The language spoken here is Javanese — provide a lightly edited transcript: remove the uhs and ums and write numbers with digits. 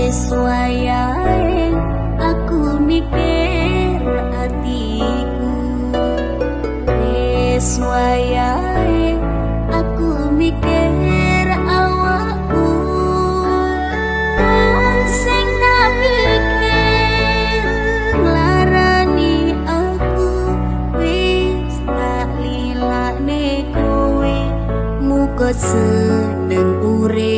Wis wayahe aku mikir atiku. Wis wayahe aku mikir awakku. Wong sing tak pikir nglarani aku, wis tak lilakne kowe. Muga seneng urip.